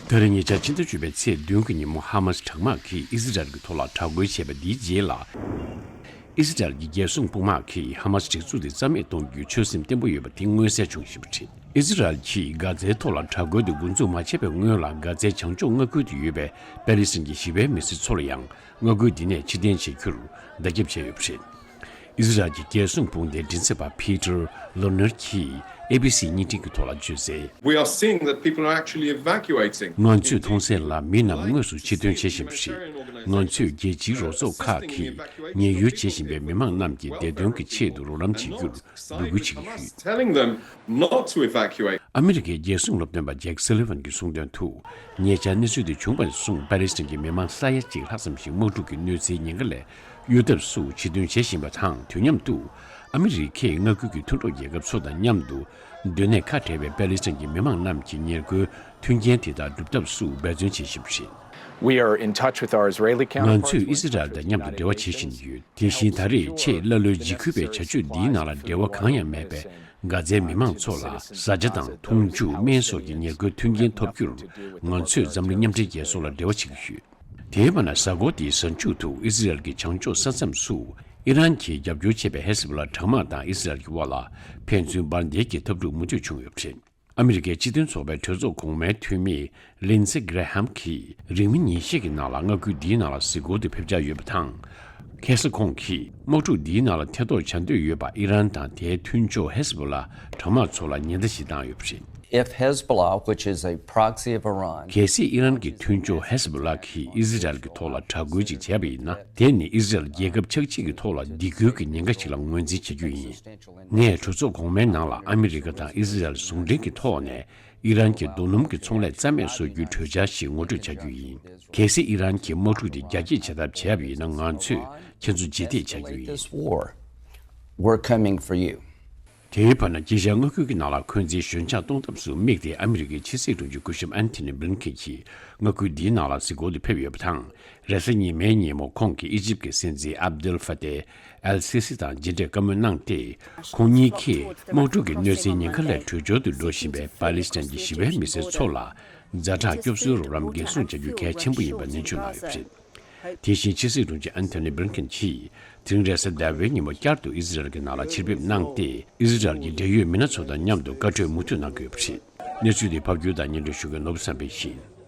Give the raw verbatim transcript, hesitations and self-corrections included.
ད་རེས་ཉེ་ཆར་ཕྱི་ཟླ་བཅུ་པའི་ཚེས་བདུན་གྱི་ཉིན་མོ་ཧ་མ་སི་དྲག་དམག་གིས་ཨི་ཟི་རལ་གྱི་ཐོག་ལ་དྲག་རྒོལ་བྱས་པ་འདིའི་རྗེས་ལ། ཨི་ཟི་རལ་གྱི་རྒྱལ་སྲུང་དཔུང་དམག་གིས་ཧ་མ་སི་སྒྲིག་འཛུགས་དེ་རྩ་མེད་གཏོང་རྒྱུའི་ཆོད་སེམས་བརྟན་པོ་ཡོད་པ་དེ་མངོན་གསལ་བྱུང་བཞིན་པ་རེད། ཨི་ཟི་རལ་གྱིས་གྷ་ཛའི་ཐོག་ལ་དྲག་རྒོལ་དེ་འགོ་འཛུགས་མ་བྱས་པའི་སྔོན་ལ་གྷ་ཛའི་བྱང་ཕྱོགས་མངའ་ཁུལ་དུ་ཡོད་པའི་པེ་ལི་སི་ཐན་གྱི་ཞི་བའི་མི་སེར་ཚོ་ལ་ཡང་མངའ་ཁུལ་འདི་ནས་ཕྱིར་འཐེན་བྱེད་རྒྱུར་བརྡ་ཁྱབ་བྱས་ཡོད་པ་རེད། ཨི་ཟི་རལ་གྱི་རྒྱལ་སྲུང་དཔུང་སྡེའི་མགྲིན་ཚབ་པ་Peter Lerner་གྱིས་ཨེ་བི་སི་བརྙན་འཕྲིན་གྱི་ཐོག་ལ་བརྗོད་གསལ། We are seeing that people are actually evacuating. ང་ཚོས་མཐོང་གསལ་ལ་མི་རྣམས་དངོས་སུ་ཕྱིར་འདོན་བྱེད་བཞིན་པ་རེད། ང་ཚོས་རྒྱལ་སྤྱིའི་རོགས་ཚོགས་ཁག་གིས་ཉེན་གཡོལ་བྱེད་བཞིན་པའི་མི་མང་རྣམས་ཀྱི་བདེ་དོན་གྱི་ཆེད་དུ་རོགས་རམ་བྱེད་རྒྱུར་འབོད་སྐུལ་བྱེད་ཀྱི་ཡོད། Telling them not to evacuate. ཨ་མི་རི་ཀའི་རྒྱལ་སྲུང་སློབ་སྟོན་པ་ཇེག་སི་ལི་ཝན་གྱིས་གསུངས་དོན་དུ། ཉེ་ཆར་གནས་ཚུལ་དེ་བྱུང་བ་ནས་བཟུང་པ་ལི་སི་ཐན་གྱི་མི་མང་ས་ཡ་གཅིག་ལྷག་ཙམ་ཞིག་དམག་འཁྲུག་གི་གནོད་འཚེའི་ཉེན་ཁ་ལས་གཡོལ་ཐབས་སུ་ཕྱིར་འདོན་བྱེད་བཞིན་པ་དང་། དུས་མཉམ་དུ་ཨ་མི་རི་ཀས་མངའ་ཁུལ་གྱི་མཐུན་གྲོགས་རྒྱལ་ཁབ་ཚོ་དང་མཉམ་དུ་སྡོད་གནས་ཁ་བྲལ་བའི་པ་ལི་སི་ཐན་གྱི་མི་མང་རྣམས་ཀྱི་ཉེར་མཁོའི་མཐུན་རྐྱེན་དེ་དག་སྒྲུབ་ཐབས་སུ་འབད་བརྩོན་བྱེད་བཞིན་པ་རེད། We are in touch with our Israeli ང་counterparts. ཚོས་ཨི་སི་རལ་དང་མཉམ་དུ་འབྲེལ་བ་བྱེད་བཞིན་ཡོད། དེ་བཞིན་ད་རེས་ཆེས་ཀླ་ཀློའི་འཇིགས་སྐུལ་བའི་བྱ་སྤྱོད་འདིའི་ནང་ལ་འབྲེལ་བ་གང་ཡང་མེད་པའི་གྷ་ཛའི་མི་མང་ཚོ་ལ་བཟའ་བཅའ་དང་འཐུང་ཆུ་སྨན་སོགས་ཀྱི་ཉེར་མཁོའི་མཐུན་རྐྱེན་ཐོབ་རྒྱུར་ང་ཚོས་འཛམ་གླིང་མཉམ་འབྲེལ་རྒྱལ་ཚོགས་ལ་འབྲེལ་བ་བྱེད་ཀྱི་ཡོད། དེའི་བར་ན་གཟའ་འཁོར་འདིའི་གཟའ་མཇུག་ཏུ་ཨི་སི་རལ་གྱི་བྱང་ཕྱོགས་ས་མཚམས་སུ་ཨི་རན་གྱིས་རྒྱབ་སྐྱོར་བྱེད་པའི་ཧེ་ཟི་བྷོ་ལ་དྲག་དམག་དང་ཨི་སི་རལ་གྱི་དབར་ལ་ཕན་ཚུན་འབར་མདེལ་གྱི་འཐབ་འཁྲུག་མུ་མཐུད་བྱུང་ཡོད་པ་རེད། ཨ་མི་རི་ཀའི་སྤྱི་མཐུན་ཚོགས་པའི་གྲོས་ཚོགས་གོང་མའི་འཐུས་མི་ལིན་སི་གྷི་རེ་ཧམ་གྱིས་རིང་མིན་ཉིན་ཤས་ཀྱི་ནང་ལ་མངའ་ཁུལ་འདིའི་ནང་ལ་གཟིགས་སྐོར་དུ་ཕེབས་འཆར་ཡོད་པ་དང་། ཁ་སང་ཁོང་གིས་དམག་འཁྲུག་འདིའི་ནང་ལ་ཐེ་གཏོགས་བྱ་འདོད་ཡོད་པ་ཨི་རན་དང་དེའི་མཐུན་ཕྱོགས་ཧེ་ཟི་བྷོ་ལ་དྲག་དམག་ཚོ་ལ་ཉེན་བརྡ་ཞིག་བཏང་ཡོད་པ་རེད། If Hezbollah, which is a proxy of Iran, གལ་སྲིད་ཨི་རན་གྱི་མཐུན་ཕྱོགས་ཧེ་ཟི་བྷོ་ལ་གིས་ཨི་སི་རལ་གྱི་ཐོག་ལ་དྲག་རྒོལ་ཅིག་བྱས་པ་ཡིན་ན། དེ་ནི་ཨི་སི་རལ་རྒྱལ་ཁབ་ཆགས་འཇིག་གི་ཐོག་ལ་སྡིགས་སྐུལ་གྱི་ཉེན་ཁ་ཞིག་ལ་ངོས་འཛིན་བྱེད་རྒྱུ་ཡིན། ངས་གྲོས་ཚོགས་གོང་མའི་ནང་ལ་ཨ་མི་རི་ཀ་དང་ཨི་སི་རལ་ཟུང་འབྲེལ་གྱི་ཐོག་ནས་ཨི་རན་གྱི་རྡོ་སྣུམ་གྱི་ཚོང་ལས་རྩ་མེད་བཟོ་རྒྱུའི་གྲོས་འཆར་ཞིག་ངོ་སྤྲོད་བྱ་རྒྱུ་ཡིན། གལ་སྲིད་ཨི་རན་གྱིས་དམག་འཁྲུག་དེ་རྒྱ་སྐྱེད་བྱ་ཐབས་བྱས་པ་ཡིན་ན། ང་ཚོས་ཁྱེད་ཚོ་རྗེས་འདེད་བྱ་རྒྱུ་ཡིན། This war, we're coming for you. དེའི་བར་ན་དཀྱིལ་ཤར་མངའ་ཁུལ་གྱི་ནང་ལ་འཁོན་འཛིན་ཞོད་འཇགས་གཏོང་ཐབས་སུ་དམིགས་ཏེ་ཨ་མི་རི་ཀའི་ཕྱི་སྲིད་དྲུང་ཆེ་སྐུ་ཞབས་ཨན་ཐོ་ནི་བྷི་ལིན་ཁེན་གྱིས་མངའ་ཁུལ་འདིའི་ནང་ལ་གཟིགས་སྐོར་དུ་ཕེབས་ཡོད་པ་དང་། རེས་གཟའ་ཉི་མའི་ཉིན་མོ་ཁོང་གིས་ཨི་ཇིབ་ཀྱི་སྲིད་འཛིན་ཨབ་དུལ་ཧྥ་ཏེ་ཨལ་སི་སི་དང་མཇལ་འཕྲད་བཀའ་མོལ་གནང་སྟེ། ཁོང་གཉིས་ཀས་དམག་འཁྲུག་གི་གནོད་འཚེའི་ཉེན་ཁ་ལས་བྲོས་བྱོལ་དུ་འགྲོ་བཞིན་པའི་པ་ལི་སི་ཐན་གྱི་ཞི་བའི་མི་སེར་ཚོ་ལ་ཛ་དྲག་སྐྱོབ་གསོའི་རོགས་རམ་འགན་སྲུང་བྱ་རྒྱུ་གལ་ཆེན་པོ་ཡིན་པ་ནན་བརྗོད་གནང་ཡོད་པ་རེད། དེ་བཞིན་ཕྱི་སྲིད་དྲུང་ཆེ་ཨན་ཐོ་ནི་བྷི་ལིན་ཁེན་གྱིས་དེ་རིང་རེས་གཟའ་ཟླ་བའི་ཉིན་མོ་བསྐྱར་དུ་ཨི་ཟི་རལ་གྱི་ནང་ལ་ཕྱིར་ཕེབས་གནང་སྟེ། ཨི་ཟི་རལ་གྱི་འབྲེལ་ཡོད་མི་སྣ་ཚོ་དང་མཉམ་དུ་བཀའ་གྲོས་མུ་མཐུད་གནང་གི་ཡོད་པ་རེད། གནས་ཚུལ་འདི་ཕབ་སྒྱུར་དང་སྙན་སྒྲོན་ཞུ་མཁན་ནོར་བུ་བསམ་འཕེལ་ཡིན།